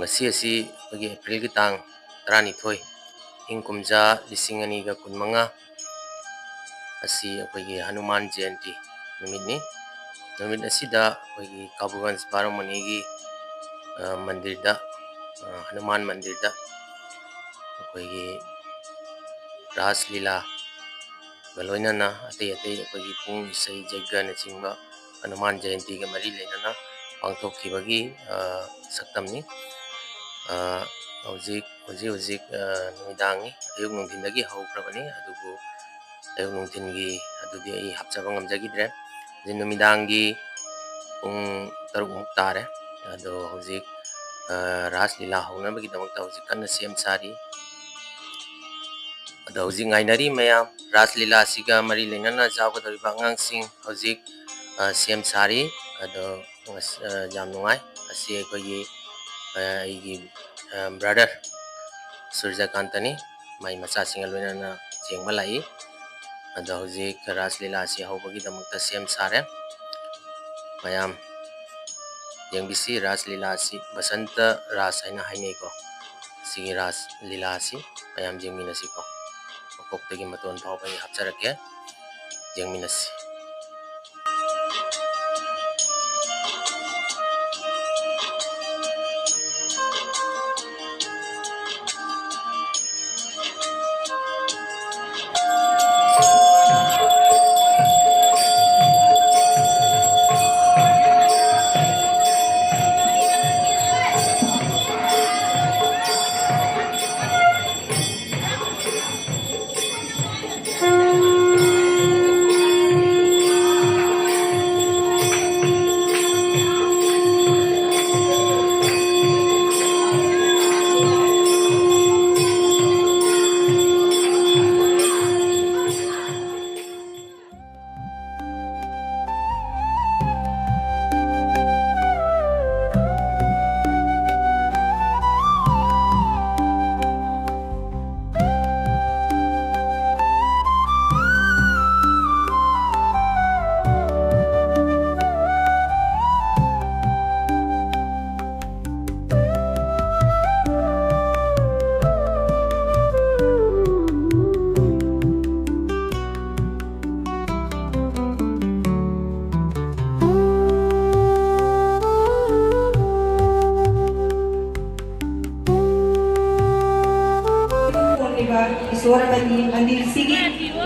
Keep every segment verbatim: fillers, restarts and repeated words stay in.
ꯉꯁꯤ ꯑꯁꯤ ꯑꯩꯈꯣꯏꯒꯤ ꯑꯦꯄ꯭ꯔꯤꯜꯒꯤ ꯇꯥꯡ ꯇꯔꯥꯅꯤꯊꯣꯏ, ꯏꯪ ꯀꯨꯝꯖꯥ ꯂꯤꯁꯤꯡ ꯑꯅꯤꯒ ꯀꯨꯟꯃꯉꯥ ꯑꯁꯤ ꯑꯩꯈꯣꯏꯒꯤ ꯍꯅꯨꯃꯥꯟ ꯖꯌꯟꯇꯤ ꯅꯨꯃꯤꯠꯅꯤ꯫ ꯅꯨꯃꯤꯠ ꯑꯁꯤꯗ ꯑꯩꯈꯣꯏꯒꯤ ꯀꯥꯕꯨꯒꯟꯖ ꯕꯥꯔꯣꯃꯅꯤꯒꯤ, ꯑ, ꯃꯟꯗꯤꯔꯗ, ꯑ, ꯍꯅꯨꯃꯥꯟ ꯃꯟꯗꯤꯔꯗ ꯑꯩꯈꯣꯏꯒꯤ ꯔꯥꯁ ꯂꯤꯂꯥꯒ ꯂꯣꯏꯅꯅ ꯑꯇꯩ ꯑꯇꯩ ꯑꯩꯈꯣꯏꯒꯤ ꯄꯨꯡ ꯏꯁꯩ ꯖꯩꯒꯅꯆꯤꯡꯕ ꯍꯅꯨꯃꯥꯟ ꯖꯌꯟꯇꯤꯒ ꯃꯔꯤ ꯂꯩꯅꯅ ꯄꯥꯡꯊꯣꯛꯈꯤꯕꯒꯤ, ꯑ, ꯁꯛꯇꯝꯅꯤ꯫ ꯑ, ꯍꯧꯖꯤꯛ, ꯍꯧꯖꯤꯛ, ꯍꯧꯖꯤꯛ, ꯑ, ꯅꯨꯃꯤꯗꯥꯡꯅꯤ, ꯑꯌꯨꯛ ꯅꯨꯡꯊꯤꯟꯗꯒꯤ ꯍꯧꯈ꯭ꯔꯕꯅꯤ, ꯑꯗꯨꯕꯨ ꯑꯌꯨꯛ ꯅꯨꯡꯊꯤꯟꯒꯤ ꯑꯗꯨꯗꯤ ꯑꯩ ꯍꯥꯞꯆꯕ ꯉꯝꯖꯈꯤꯗ꯭ꯔꯦ꯫ ꯍꯧꯖꯤꯛ ꯅꯨꯃꯤꯗꯥꯡꯒꯤ ꯄꯨꯡ ꯇꯔꯨꯛꯃꯨꯛ ꯇꯥꯔꯦ꯫ ꯑꯗꯣ ꯍꯧꯖꯤꯛ, ꯑ, ꯔꯥꯁ ꯂꯤꯂꯥ ꯍꯧꯅꯕꯒꯤꯗꯃꯛꯇ ꯍꯧꯖꯤꯛ ꯀꯟꯅ ꯁꯦꯝ ꯁꯥꯔꯤ꯫ ꯑꯗꯣ ꯍꯧꯖꯤꯛ ꯉꯥꯏꯅꯔꯤ ꯃꯌꯥꯝ, ꯔꯥꯁ ꯂꯤꯂꯥꯁꯤꯒ ꯃꯔꯤ ꯂꯩꯅꯅ ꯌꯥꯎꯒꯗꯧꯔꯤꯕ ꯑꯉꯥꯡꯁꯤꯡ ꯍꯧꯖꯤꯛ, ꯑ, ꯁꯦꯝ ꯁꯥꯔꯤ꯫ ꯑꯗꯣ ꯑꯁ, ꯑ, ꯌꯥꯝ ꯅꯨꯡꯉꯥꯏ꯫ ꯑꯁꯤ ꯑꯩꯈꯣꯏꯒꯤ, ꯑ, ꯑꯩꯒꯤ, ꯑ, brother ꯁꯨꯔꯖꯀꯥꯟꯇꯅꯤ꯫ ꯃꯥꯏ ꯃꯆꯥꯁꯤꯡꯒ ꯂꯣꯏꯅꯅ ꯌꯦꯡꯕ ꯂꯥꯛꯏ꯫ ꯑꯗꯣ ꯍꯧꯖꯤꯛ ꯔꯥꯁ ꯂꯤꯂꯥ ꯑꯁꯤ ꯍꯧꯕꯒꯤꯗꯃꯛꯇ ꯁꯦꯝ ꯁꯥꯔꯦ꯫ ꯃꯌꯥꯝ ꯌꯦꯡꯕꯤꯁꯤ, ꯔꯥꯁ ꯂꯤꯂꯥ ꯑꯁꯤ ꯕꯁꯟꯇ ꯔꯥꯁ ꯍꯥꯏꯅ ꯍꯥꯏꯅꯩꯀꯣ꯫ ꯁꯤꯒꯤ ꯔꯥꯁ ꯂꯤꯂꯥ ꯑꯁꯤ ꯃꯌꯥꯝ ꯌꯦꯡꯃꯤꯟꯅꯁꯤꯀꯣ꯫ ꯃꯀꯣꯛꯇꯒꯤ ꯃꯇꯣꯟ ꯐꯥꯎꯕ ꯑꯩ ꯍꯥꯞꯆꯔꯛꯀꯦ, ꯌꯦꯡꯃꯤꯟꯅꯁꯤ꯫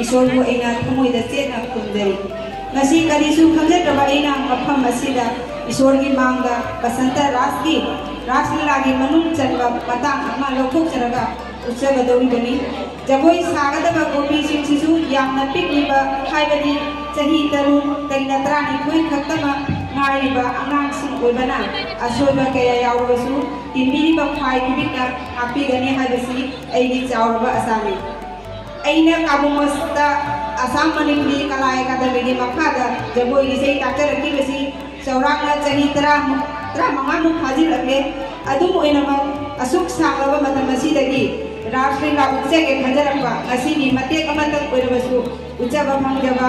ꯏꯁꯣꯔꯕꯨ ꯑꯩꯅ ꯊꯃꯣꯏꯗ ꯆꯦꯠꯅ ꯈꯨꯔꯨꯝꯖꯔꯤ꯫ ꯉꯁꯤ ꯀꯔꯤꯁꯨ ꯈꯪꯖꯗ꯭ꯔꯕ ꯑꯩꯅ ꯃꯐꯝ ꯑꯁꯤꯗ ꯏꯁꯣꯔꯒꯤ ꯃꯥꯡꯗ ꯕꯁꯟꯇ ꯔꯥꯁꯀꯤ, ꯔꯥꯁ ꯂꯤꯂꯥꯒꯤ ꯃꯅꯨꯡ ꯆꯟꯕ ꯃꯇꯥꯡ ꯑꯃ ꯂꯧꯊꯣꯛꯆꯔꯒ ꯎꯠꯆꯒꯗꯧꯔꯤꯕꯅꯤ꯫ ꯖꯒꯣꯏ ꯁꯥꯒꯗꯕ ꯒꯣꯄꯤꯁꯤꯡꯁꯤꯁꯨ ꯌꯥꯝꯅ ꯄꯤꯛꯂꯤꯕ, ꯍꯥꯏꯕꯗꯤ ꯆꯍꯤ ꯇꯔꯨꯛꯇꯒꯤꯅ ꯇꯔꯥꯅꯤꯊꯣꯏ ꯈꯛꯇꯃꯛ ꯉꯥꯏꯔꯤꯕ ꯑꯉꯥꯡꯁꯤꯡ ꯑꯣꯏꯕꯅ ꯑꯁꯣꯏꯕ ꯀꯌꯥ ꯌꯥꯎꯔꯕꯁꯨ ꯇꯤꯟꯕꯤꯔꯤꯕ ꯈ꯭ꯋꯥꯏ ꯈꯨꯗꯤꯡꯅ ꯉꯥꯛꯄꯤꯒꯅꯤ ꯍꯥꯏꯕꯁꯤ ꯑꯩꯒꯤ ꯆꯥꯎꯔꯕ ꯑꯁꯥꯅꯤ꯫ ꯑꯩꯅ ꯀꯥꯕꯨꯃꯣꯁꯇ ꯑꯁꯥꯝ ꯃꯅꯤꯄꯨꯔꯤ ꯀꯂꯥ ꯑꯦꯀꯥꯗꯃꯤꯒꯤ ꯃꯈꯥꯗ ꯖꯒꯣꯏ ꯏꯁꯩ ꯇꯥꯛꯆꯔꯛꯈꯤꯕꯁꯤ ꯆꯥꯎꯔꯥꯛꯅ ꯆꯍꯤ ꯇꯔꯥꯃꯨꯛ, ꯇꯔꯥꯃꯉꯥꯃꯨꯛ ꯐꯥꯖꯤꯜꯂꯛꯂꯦ꯫ ꯑꯗꯨꯝ ꯑꯣꯏꯅꯃꯛ, ꯑꯁꯨꯛ ꯁꯥꯡꯂꯕ ꯃꯇꯝ ꯑꯁꯤꯗꯒꯤ ꯔꯥꯁ ꯂꯤꯂꯥ ꯎꯠꯆꯒꯦ ꯈꯟꯖꯔꯛꯄ ꯉꯁꯤꯒꯤ ꯃꯇꯦꯛ ꯑꯃꯇꯪ ꯑꯣꯏꯔꯕꯁꯨ ꯎꯠꯆꯕ ꯐꯪꯖꯕ꯫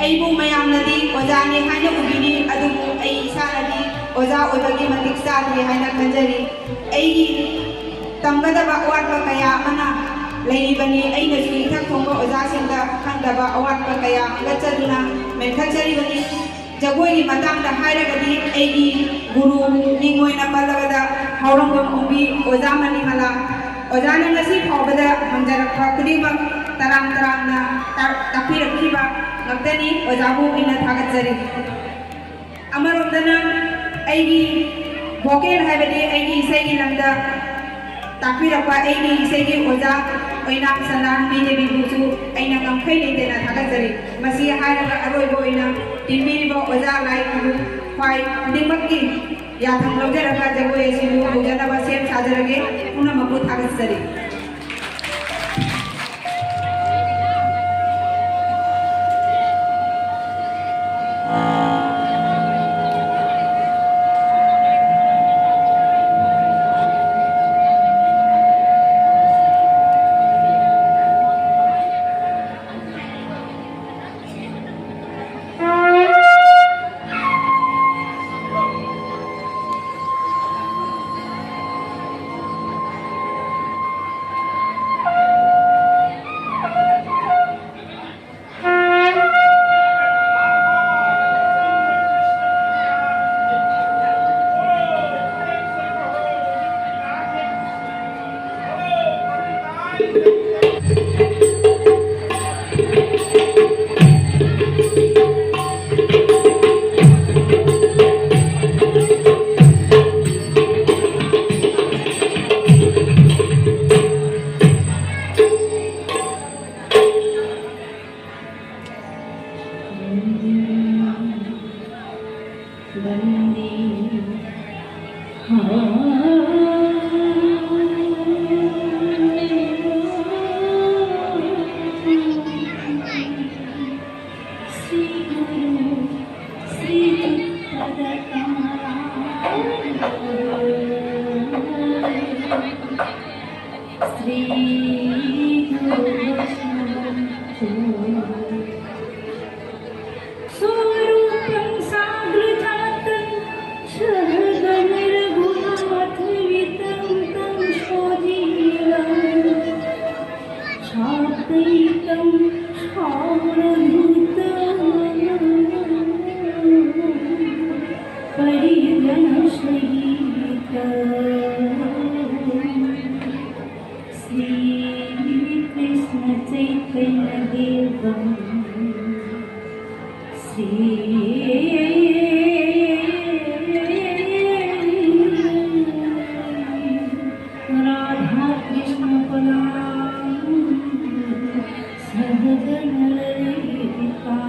ꯑꯩꯕꯨ ꯃꯌꯥꯝꯅꯗꯤ ꯑꯣꯖꯥꯅꯤ ꯍꯥꯏꯅ ꯎꯕꯤꯔꯤ, ꯑꯗꯨꯕꯨ ꯑꯩ ꯏꯁꯥꯅꯗꯤ ꯑꯣꯖꯥ ꯑꯣꯏꯕꯒꯤ ꯃꯇꯤꯛ ꯆꯥꯗ꯭ꯔꯤ ꯍꯥꯏꯅ ꯈꯟꯖꯔꯤ꯫ ꯑꯩꯒꯤ ꯇꯝꯒꯗꯕ ꯑꯋꯥꯠꯄ ꯀꯌꯥ ꯑꯃꯅ ꯂꯩꯔꯤꯕꯅꯤ꯫ ꯑꯩꯅꯁꯨ ꯏꯊꯛ ꯊꯣꯡꯕ ꯑꯣꯖꯥꯁꯤꯡꯗ ꯈꯪꯗꯕ ꯑꯋꯥꯠꯄ ꯀꯌꯥ ꯍꯪꯒꯠꯆꯗꯨꯅ ꯃꯦꯟꯈꯠꯆꯔꯤꯕꯅꯤ꯫ ꯖꯒꯣꯏꯒꯤ ꯃꯇꯥꯡꯗ ꯍꯥꯏꯔꯒꯗꯤ ꯑꯩꯒꯤ ꯒꯨꯔꯨ ꯃꯤꯡ ꯑꯣꯏꯅ ꯄꯜꯂꯕꯗ ꯍꯥꯎꯔꯝꯕꯝ ꯑꯣꯡꯕꯤ ꯑꯣꯖꯥ ꯃꯅꯤꯃꯂꯥ ꯑꯣꯖꯥꯅ ꯉꯁꯤ ꯐꯥꯎꯕꯗ ꯍꯪꯖꯔꯛꯄ ꯈꯨꯗꯤꯡꯃꯛ ꯇꯔꯥꯝ ꯇꯔꯥꯝꯅ ꯇꯥꯛ-, ꯇꯥꯛꯄꯤꯔꯛꯈꯤꯕ ꯉꯥꯛꯇꯅꯤ꯫ ꯑꯣꯖꯥꯕꯨ ꯑꯩꯅ ꯊꯥꯒꯠꯆꯔꯤ꯫ ꯑꯃꯔꯣꯝꯗꯅ ꯑꯩꯒꯤ ꯚꯣꯀꯦꯜ ꯍꯥꯏꯕꯗꯤ ꯑꯩꯒꯤ ꯏꯁꯩꯒꯤ ꯂꯝꯗ ꯇꯥꯛꯄꯤꯔꯛꯄ ꯑꯩꯒꯤ ꯏꯁꯩꯒꯤ ꯑꯣꯖꯥ ꯑꯣꯏꯅꯥꯝ ꯁꯅꯥ ꯃꯤꯗꯦꯕꯤꯕꯨꯁꯨ ꯑꯩꯅ ꯉꯝꯈꯩ ꯂꯩꯇꯅ ꯊꯥꯒꯠꯆꯔꯤ꯫ ꯃꯁꯤ ꯍꯥꯏꯔꯒ ꯑꯔꯣꯏꯕ ꯑꯣꯏꯅ ꯇꯤꯟꯕꯤꯔꯤꯕ ꯑꯣꯖꯥ ꯂꯥꯏ ꯒꯨꯔꯨ ꯈ꯭ꯋꯥꯏ ꯈꯨꯗꯤꯡꯃꯛꯀꯤ ꯌꯥꯊꯪ ꯂꯧꯖꯔꯒ ꯖꯒꯣꯏ ꯑꯁꯤꯕꯨ ꯍꯧꯖꯅꯕ ꯁꯦꯝ ꯁꯥꯖꯔꯒꯦ꯫ ꯄꯨꯝꯅꯃꯛꯄꯨ ꯊꯥꯒꯠꯆꯔꯤ꯫ वन्दे। हाँ। श्री गुरु श्री पद कमला। श्री गुरु वैष्णव। स्वरूपं साग्रजातं सहगणरघुनाथान्वितं तं सजीवं साद्वैतं सावधूतं परिजनसहितं श्रीकृष्णचैतन्यदेवं श्री राधाकृष्णपदां सहगणललितां।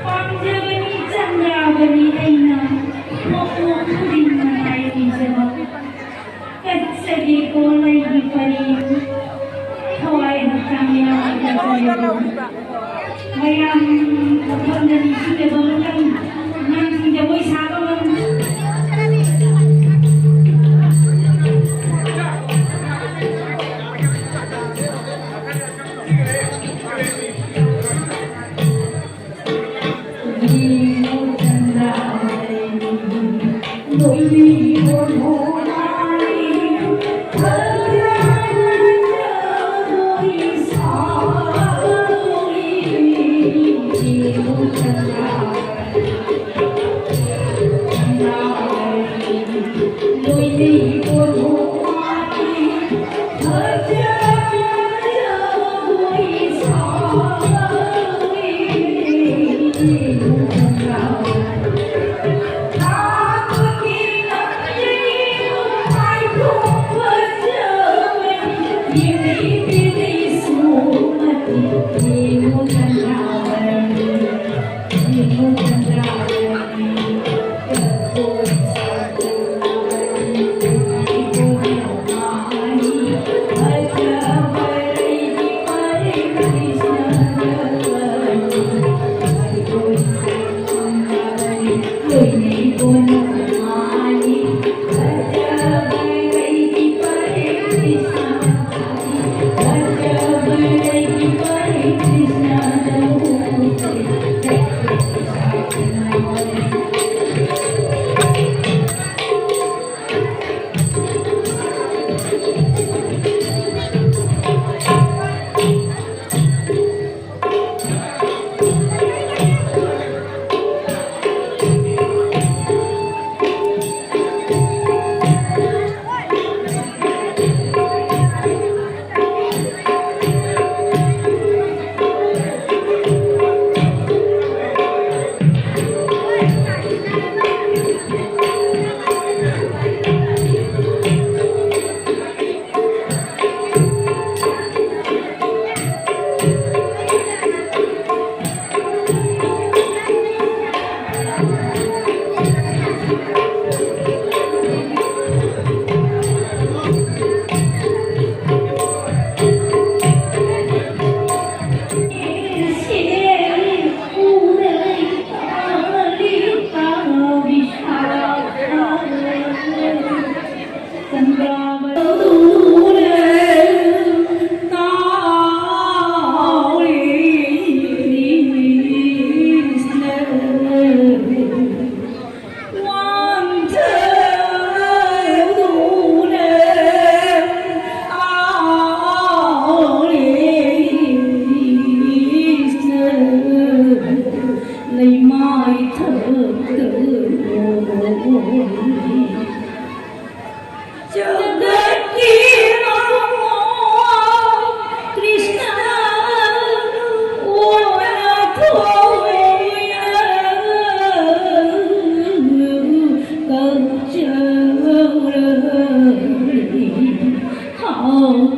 ꯄꯥꯝꯖꯕꯅꯤ, ꯆꯥꯡꯗꯕꯅꯤ ꯑꯩꯅ ꯃꯄꯣꯛ ꯈꯨꯗꯤꯡꯃꯛ ꯍꯥꯏꯕꯤꯖꯕ꯫ ꯀꯠꯆꯒꯦꯀꯣ ꯂꯩꯒꯤ ꯄꯔꯤ, ꯊꯋꯥꯏ ꯍꯛꯆꯥꯡ ꯌꯥꯎꯅ ꯀꯠꯆꯒꯦꯀꯣ꯫ ꯃꯌꯥꯝ ꯃꯐꯝꯗ ꯅꯤꯡꯁꯤꯡꯖꯕ ꯃꯇꯝ, ꯑꯉꯥꯡꯁꯤꯡ ꯖꯒꯣꯏ ꯁꯥꯕ ꯃꯇꯝ꯫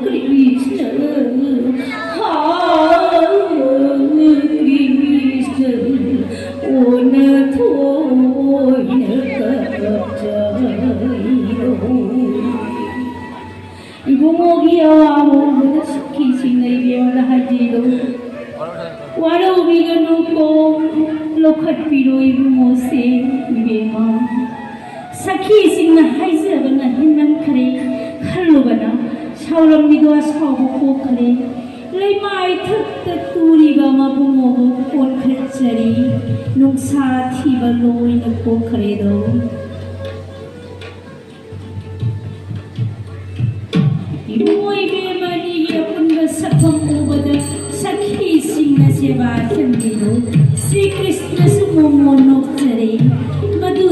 ꯀ꯭ꯔꯤꯁꯅ, ꯍꯥ, ꯀ꯭ꯔꯤꯁꯅ, ꯑꯣꯟꯅ ꯊꯣꯏꯅ ꯀꯞꯆꯩꯔꯣ꯫ ꯏꯕꯨꯡꯉꯣꯒꯤ ꯑꯋꯥꯕ ꯎꯕꯗ ꯁꯈꯤꯁꯤꯡꯅ ꯏꯕꯦꯝꯃꯗ ꯍꯥꯏꯖꯤꯜꯂꯨ꯫ ꯋꯥꯔꯧꯕꯤꯒꯅꯨꯀꯣ, ꯂꯧꯈꯠꯄꯤꯔꯣ ꯏꯕꯨꯡꯉꯣꯁꯦ, ꯏꯕꯦꯝꯃ꯫ ꯁꯈꯤꯁꯤꯡꯅ ꯍꯥꯏꯖꯕꯅ ꯍꯦꯟꯃꯟꯈ꯭ꯔꯦ ꯈꯜꯂꯨꯕꯅ ꯁꯥꯎꯔꯝꯃꯤꯗꯣ ꯑꯁꯥꯎꯕ ꯀꯣꯛꯈ꯭ꯔꯦ꯫ ꯂꯩꯃꯥꯏ ꯊꯛꯇ ꯇꯨꯔꯤꯕ ꯃꯕꯨꯡꯉꯣꯕꯨ ꯀꯣꯟꯈꯠꯆꯔꯤ, ꯅꯨꯡꯁꯥ ꯊꯤꯕ ꯂꯣꯏꯅ ꯀꯣꯛꯈ꯭ꯔꯦꯗꯣ꯫ ꯏꯕꯨꯡꯉꯣ ꯏꯕꯦꯝꯃ ꯑꯅꯤꯒꯤ ꯑꯄꯨꯟꯕ ꯁꯛꯐꯝ ꯎꯕꯗ ꯁꯈꯤꯁꯤꯡꯅ ꯁꯦꯕꯥ ꯆꯪꯕꯤꯗꯨ ꯁ꯭ꯔꯤ ꯀ꯭ꯔꯤꯁꯅꯁꯨ ꯃꯣꯃꯣꯟ ꯅꯣꯛꯆꯔꯦ꯫ ꯃꯗꯨ